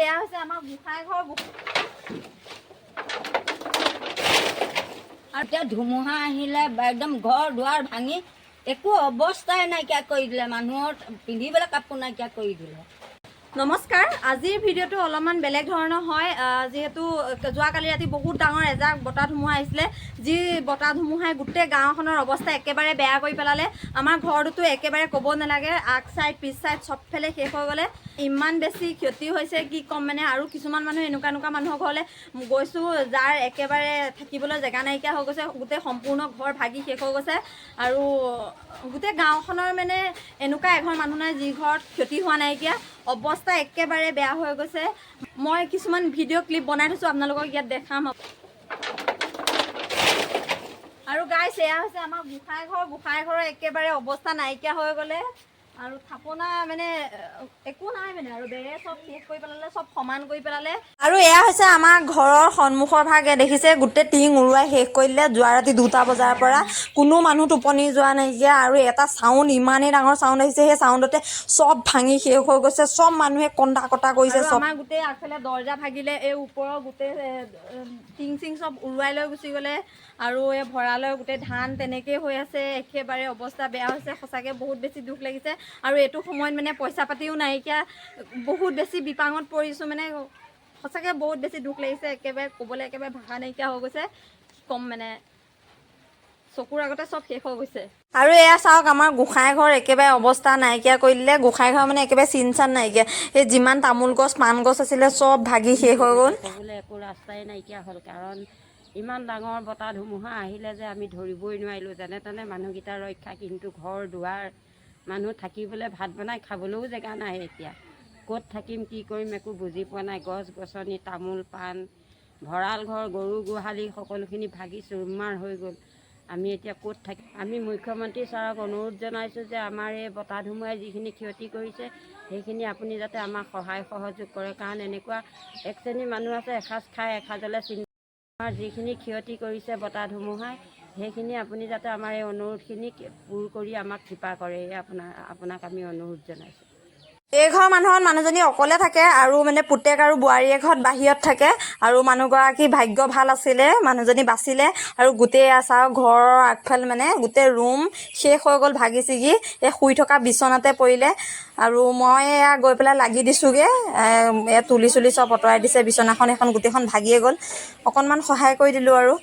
এয়া হৈছে আমাৰ গোঁসাই ঘৰ। আৰু এতিয়া ধুমুহা আহিলে একদম ঘৰ দুৱাৰ ভাঙি একো অৱস্থাই নাইকিয়া কৰি দিলে, মানুহৰ পিন্ধিবলৈ কাপোৰ নাইকিয়া কৰি দিলে। নমস্কাৰ, আজিৰ ভিডিঅ'টো অলপমান বেলেগ ধৰণৰ হয়। যিহেতু যোৱাকালি ৰাতি বহুত ডাঙৰ এজাক বতাহ ধুমুহা আহিছিলে, যি বতাহ ধুমুহাই গোটেই গাঁওখনৰ অৱস্থা একেবাৰে বেয়া কৰি পেলালে। আমাৰ ঘৰটোতো একেবাৰে ক'ব নালাগে, আগ চাইড পিছ চাইড চবফালে শেষ হৈ গ'লে। ইমান বেছি ক্ষতি হৈছে কি ক'ম মানে। আৰু কিছুমান মানুহ এনেকুৱা এনেকুৱা মানুহৰ ঘৰলৈ গৈছোঁ যাৰ একেবাৰে থাকিবলৈ জেগা নাইকিয়া হৈ গৈছে, গোটেই সম্পূৰ্ণ ঘৰ ভাগি শেষ হৈ গৈছে। আৰু গোটেই গাঁওখনৰ মানে এনেকুৱা এঘৰ মানুহ নাই যি ঘৰত ক্ষতি হোৱা নাইকিয়া, অৱস্থা একেবাৰে বেয়া হৈ গৈছে। মই কিছুমান ভিডিঅ' ক্লিপ বনাই থৈছোঁ, আপোনালোকক ইয়াত দেখাম। আৰু গাইছ, এয়া হৈছে আমাৰ গোঁসাই ঘৰ। গোঁসাই ঘৰৰ একেবাৰে অৱস্থা নাইকিয়া হৈ গ'লে আৰু থাপনা মানে একো নাই মানে, আৰু বেৰে চব শেষ কৰি পেলালে, চব সমান কৰি পেলালে। আৰু এয়া হৈছে আমাৰ ঘৰৰ সন্মুখৰ ভাগ, দেখিছে গোটেই টিং উৰুৱাই শেষ কৰি দিলে। যোৱা ৰাতি 2টা বজাৰ পৰা কোনো মানুহ টোপনি যোৱা নাইকিয়া। আৰু এটা চাউণ্ড, ইমানেই ডাঙৰ চাউণ্ড আহিছে, সেই চাউণ্ডতে চব ভাঙি শেষ হৈ গৈছে, চব মানুহে কন্দা কটা কৰিছে। চব আমাৰ গোটেই আগফালে দৰ্জা ভাগিলে, এই ওপৰৰ গোটেই টিং চিং চব উৰুৱাই লৈ গুচি গ'লে। আৰু এই ভঁৰালৰ গোটেই ধান তেনেকেই হৈ আছে, একেবাৰে অৱস্থা বেয়া হৈছে। সঁচাকৈ বহুত বেছি দুখ লাগিছে। আৰু এইটো সময়ত মানে পইচা পাতিও নাইকিয়া, বহুত বেছি বিপাঙত পৰিছোঁ মানে। সঁচাকৈ বহুত বেছি দুখ লাগিছে, একেবাৰে ক'বলৈ একেবাৰে ভাষা নাইকিয়া হৈ গৈছে। কি ক'ম মানে, চকুৰ আগতে চব শেষ হৈ গৈছে। আৰু এয়া চাওক, আমাৰ গোঁসাই ঘৰ একেবাৰে অৱস্থা নাইকিয়া কৰি দিলে। গোঁসাই ঘৰ মানে একেবাৰে চিন চান নাইকিয়া, এই যিমান তামোল গছ পাণ গছ আছিলে চব ভাগি শেষ হৈ গ'ল। ক'বলৈ একো ৰাস্তাই নাইকিয়া হ'ল, কাৰণ ইমান ডাঙৰ বতাহ ধুমুহা আহিলে যে আমি ধৰিবই নোৱাৰিলোঁ। যেনে তেনে মানুহকেইটা ৰক্ষা, কিন্তু ঘৰ দুৱাৰ মানুহ থাকিবলৈ ভাত বনাই খাবলৈও জেগা নাই। এতিয়া ক'ত থাকিম কি কৰিম একো বুজি পোৱা নাই। গছ গছনি তামোল পাণ ভঁৰাল ঘৰ গৰু গোহালি সকলোখিনি ভাগি চুৰমাৰ হৈ গ'ল। আমি এতিয়া ক'ত থাকিম? আমি মুখ্যমন্ত্ৰী ছাৰক অনুৰোধ জনাইছোঁ যে আমাৰ এই বতাহ ধুমুহাই যিখিনি ক্ষতি কৰিছে সেইখিনি আপুনি যাতে আমাক সহায় সহযোগ কৰে। কাৰণ এনেকুৱা এক শ্ৰেণীৰ মানুহ আছে, এসাঁজ খাই এসাঁজলৈ চিন্তা। আমাৰ যিখিনি ক্ষতি কৰিছে বতাহ ধুমুহাই সেইখিনি আপুনি যাতে আমাৰ এই অনুৰোধখিনি পূৰ কৰি আমাক কৃপা কৰে, এই আপোনাক আমি অনুৰোধ জনাইছোঁ। এই ঘৰ মানুহত মানুহজনী অকলে থাকে আৰু মানে পুতেক আৰু বোৱাৰীয়ে ঘৰত বাহিৰত থাকে। আৰু মানুহগৰাকী ভাগ্য ভাল আছিলে, মানুহজনী বাচিলে। আৰু গোটেই চাওক, ঘৰৰ আগফালে মানে গোটেই ৰুম শেষ হৈ গ'ল ভাগি ছিগি, এই শুই থকা বিচনাতে পৰিলে। আৰু মই এয়া গৈ পেলাই লাগি দিছোঁগৈ, এয়া তুলি চুলি চব আঁতৰাই দিছে, বিচনাখন এখন গোটেইখন ভাগিয়ে গ'ল। অকণমান সহায় কৰি দিলোঁ। আৰু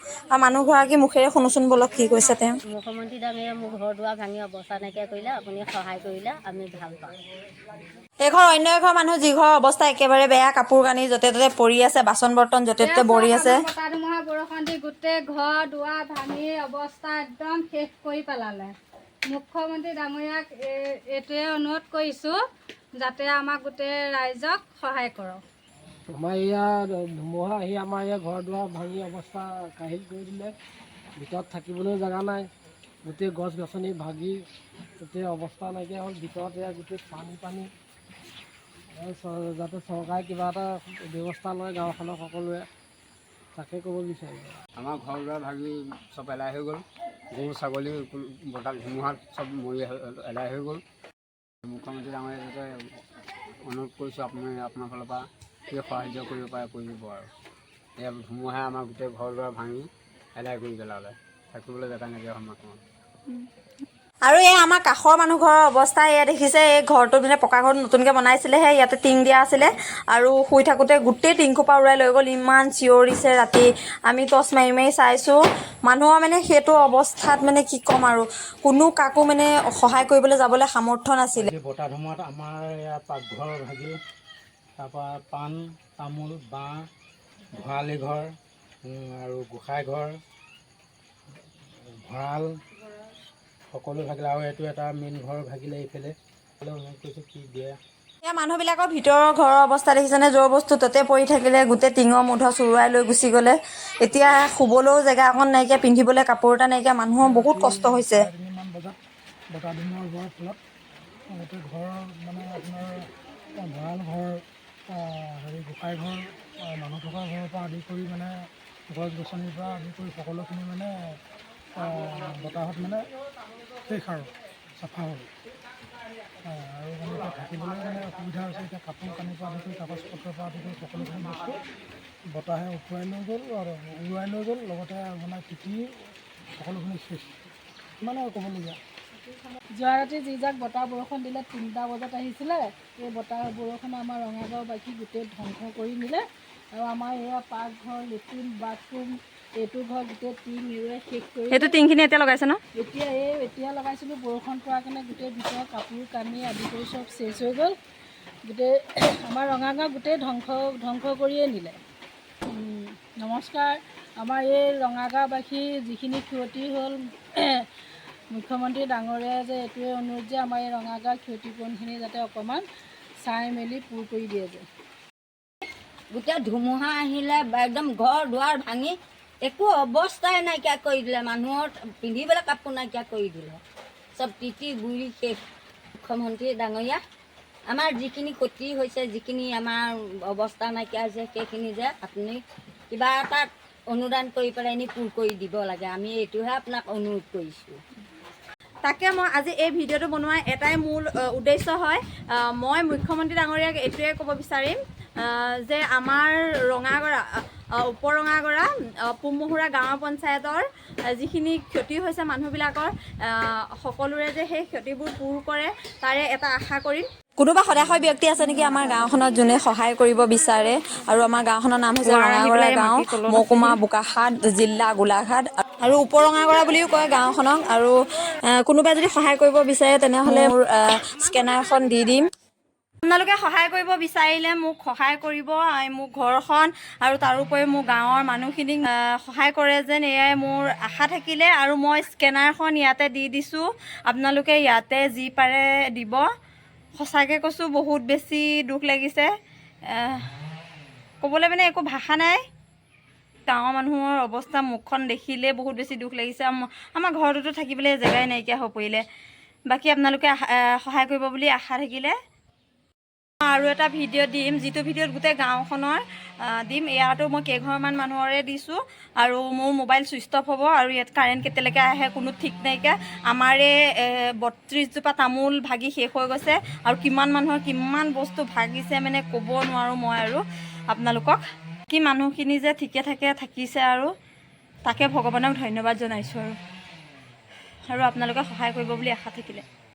মানুহগৰাকী মুখেৰে শুনোচোন ব'লক কি কৈছে তেওঁ। মুখ্যমন্ত্ৰী ডাঙৰীয়া, মোৰ ঘৰ দুৱাৰ ভাঙি অৱস্থা নাইকিয়া কৰিলে, আপুনি সহায় কৰিলে আমি ভাল পাওঁ। এইঘৰ অন্য এঘৰ মানুহ, যি ঘৰৰ অৱস্থা একেবাৰে বেয়া, কাপোৰ কানি য'তে ত'তে পৰি আছে, বাচন বৰ্তন য'তে ত'তে পৰি আছে। বতাহ ধুমুহা বৰষুণ দি গোটেই ঘৰ দুৱাৰ ভাঙি অৱস্থা একদম শেষ কৰি পেলালে। মুখ্যমন্ত্ৰী ডাঙৰীয়াক এইটোৱে অনুৰোধ কৰিছোঁ যাতে আমাক গোটেই ৰাইজক সহায় কৰক। আমাৰ ইয়াত ধুমুহা আহি আমাৰ ইয়াত ঘৰ দুৱাৰ ভাঙি অৱস্থা কাহিল কৰি দিলে। ভিতৰত থাকিবলৈও জেগা নাই, গোটেই গছ গছনি ভাগি গোটেই অৱস্থা নাইকিয়া হ'ল। ভিতৰত এয়া গোটেই পানী পানী। আৰু যাতে চৰকাৰে কিবা এটা ব্যৱস্থা লয় গাঁওখনৰ সকলোৱে, তাকে ক'ব বিচাৰিছোঁ। আমাৰ ঘৰ দুৱাৰ ভাগি চব এদাই হৈ গ'ল। গৰু ছাগলী বতাহ ধুমুহাত চব মৰি এদাই হৈ গ'ল। মুখ্যমন্ত্ৰী ডাঙৰীয়া যাতে অনুৰোধ কৰিছোঁ, আপুনি আপোনাৰ ফালৰ পৰা কি সাহাৰ্য কৰিব পাৰে কৰি দিব। আৰু এয়া ধুমুহাই আমাৰ গোটেই ঘৰ দুৱাৰ ভাঙি এদাই কৰি পেলালে, থাকিবলৈ জেগা নাইকিয়া হ'ল আমাৰ। আৰু এই আমাৰ কাষৰ মানুহ ঘৰৰ অৱস্থা এয়া দেখিছে। এই ঘৰটোত মানে পকা ঘৰটো নতুনকৈ বনাইছিলেহে, ইয়াতে টিং দিয়া আছিলে আৰু শুই থাকোঁতে গোটেই টিংসোপা উৰাই লৈ গ'ল। ইমান চিঞৰিছে ৰাতি, আমি টৰ্চ মাৰি মাৰি চাইছোঁ। মানুহৰ মানে সেইটো অৱস্থাত মানে কি ক'ম আৰু, কোনো কাকো মানে সহায় কৰিবলৈ যাবলৈ সামৰ্থ্য নাছিলে। আজি বতাহ ধুমুহাত আমাৰ ইয়াত পাকঘৰ ভাগিল, তাৰপৰা পাণ তামোল বাঁহ ভঁৰালী ঘৰ আৰু গোঁসাই ঘৰ ভঁৰাল সকলো ভাগিলে। আৰু এইটো এটা মেইন ঘৰ ভাগিলে। এইফালে অনুৰোধ কৰিছোঁ কি দিয়ে। এয়া মানুহবিলাকৰ ভিতৰৰ ঘৰৰ অৱস্থা দেখিছেনে? য'ৰ বস্তু ত'তে পৰি থাকিলে, গোটেই টিঙৰ মুধ চুৰুৱাই লৈ গুচি গ'লে। এতিয়া শুবলৈও জেগা অকণ নাইকিয়া, পিন্ধিবলৈ কাপোৰ এটা নাইকিয়া, মানুহৰ বহুত কষ্ট হৈছে। 3:30মান বজাত বতাহ ধুমুহা হোৱাৰ ফলত গোটেই ঘৰৰ মানে আপোনাৰ ভঁৰাল ঘৰ, হেৰি গোঁসাই ঘৰ, মানুহ থকা ঘৰৰ পৰা আদি কৰি মানে গছ গছনিৰ পৰা আদি কৰি সকলোখিনি মানে বতাহত মানে শেষ আৰু চাফা হ'ল। আৰু মানে এতিয়া থাকিবলৈ মানে অসুবিধা হৈছে। এতিয়া কাপোৰ কানিৰ পৰা আদি কৰি, কাগজ পত্ৰৰ পৰা আদি কৰি সকলোখিনি বস্তু বতাহে উটুৱাই লৈ গ'ল আৰু উৰুৱাই লৈ গ'ল, লগতে মানে তিতি সকলোখিনি শেষ। ইমানে আৰু ক'বলগীয়া। যোৱা ৰাতি যি যাক বতাহ বৰষুণ দিলে, 3টা বজাত আহিছিলে। এই বতাহ বৰষুণে আমাৰ ৰঙাগাঁওবাসী গোটেই ধ্বংস কৰি নিলে আৰু আমাৰ এয়া পাকঘৰ, লেট্ৰিন, বাথৰুম, এইটো ঘৰ গোটেই টিং এৰুৱাই শেষ কৰি সেইটো টিংখিনি এতিয়া লগাইছে ন? এতিয়া এই এতিয়া লগাইছিলোঁ। বৰষুণ পৰাৰ কাৰণে গোটেই ভিতৰৰ কাপোৰ কানি আদি কৰি চব চেচ হৈ গ'ল। গোটেই আমাৰ ৰঙাগাঁও গোটেই ধ্বংস ধ্বংস কৰিয়ে নিলে। নমস্কাৰ। আমাৰ এই ৰঙাগাঁওবাসী যিখিনি ক্ষতি হ'ল, মুখ্যমন্ত্ৰী ডাঙৰীয়াই যে এইটোৱে অনুৰোধ যে আমাৰ এই ৰঙাগাঁও ক্ষতিপূৰণখিনি যাতে অকণমান চাই মেলি পূৰ কৰি দিয়ে যে। গোটেই ধুমুহা আহিলে, একদম ঘৰ দুৱাৰ ভাঙি একো অৱস্থাই নাইকিয়া কৰি দিলে। মানুহৰ পিন্ধিবলৈ কাপোৰ নাইকিয়া কৰি দিলে, চব তিতি বুৰি শেষ। মুখ্যমন্ত্ৰী ডাঙৰীয়া, আমাৰ যিখিনি ক্ষতি হৈছে, যিখিনি আমাৰ অৱস্থা নাইকিয়া হৈছে, সেইখিনি যে আপুনি কিবা এটা অনুদান কৰি পেলাই এনে পূৰ কৰি দিব লাগে। আমি এইটোহে আপোনাক অনুৰোধ কৰিছোঁ। তাকে মই আজি এই ভিডিঅ'টো বনোৱাৰ এটাই মূল উদ্দেশ্য হয়, মই মুখ্যমন্ত্ৰী ডাঙৰীয়াক এইটোৱে ক'ব বিচাৰিম যে আমাৰ ৰঙাগড়া, ওপৰ ৰঙাগড়া, পূবমহুৰা গাঁও পঞ্চায়তৰ যিখিনি ক্ষতি হৈছে মানুহবিলাকৰ, সকলোৰে যে সেই ক্ষতিবোৰ পূৰ কৰে, তাৰে এটা আশা কৰিম। কোনোবা সদাশয় ব্যক্তি আছে নেকি আমাৰ গাঁওখনত, যোনে সহায় কৰিব বিচাৰে? আৰু আমাৰ গাঁওখনৰ নাম হৈছে ৰঙাগড়া গাঁও, মহকুমা বোকাখাত, জিলা গোলাঘাট আৰু ওপৰ ৰঙাগড়া বুলিও কয় গাঁওখনক। আৰু কোনোবাই যদি সহায় কৰিব বিচাৰে, তেনেহ'লে মোৰ স্কেনাৰখন দি দিম। আপোনালোকে সহায় কৰিব বিচাৰিলে মোক সহায় কৰিব। মোৰ ঘৰখন আৰু তাৰোপৰি মোৰ গাঁৱৰ মানুহখিনিক সহায় কৰে যেন, এয়াই মোৰ আশা থাকিলে। আৰু মই স্কেনাৰখন ইয়াতে দি দিছোঁ, আপোনালোকে ইয়াতে যি পাৰে দিব। সঁচাকৈ কৈছোঁ, বহুত বেছি দুখ লাগিছে। ক'বলৈ মানে একো ভাষা নাই। গাঁৱৰ মানুহৰ অৱস্থা, মুখখন দেখিলে বহুত বেছি দুখ লাগিছে। আমাৰ ঘৰটোতো থাকিবলৈ জেগাই নাইকিয়া হৈ পৰিলে। বাকী আপোনালোকে সহায় কৰিব বুলি আশা থাকিলে। আৰু এটা ভিডিঅ' দিম, যিটো ভিডিঅ'ত গোটেই গাঁওখনৰ দিম। ইয়াতো মই কেইঘৰমান মানুহৰে দিছোঁ। আৰু মোৰ মোবাইল ছুইচ অফ হ'ব আৰু ইয়াত কাৰেণ্ট কেতিয়ালৈকে আহে কোনো ঠিক নাইকিয়া। আমাৰে 32জোপা তামোল ভাগি শেষ হৈ গৈছে আৰু কিমান মানুহৰ কিমান বস্তু ভাগিছে, মানে ক'ব নোৱাৰোঁ মই আৰু আপোনালোকক। কি মানুহখিনি যে ঠিকে থাকে থাকিছে আৰু তাকে ভগৱানক ধন্যবাদ জনাইছোঁ আৰু আপোনালোকে সহায় কৰিব বুলি আশা থাকিলে।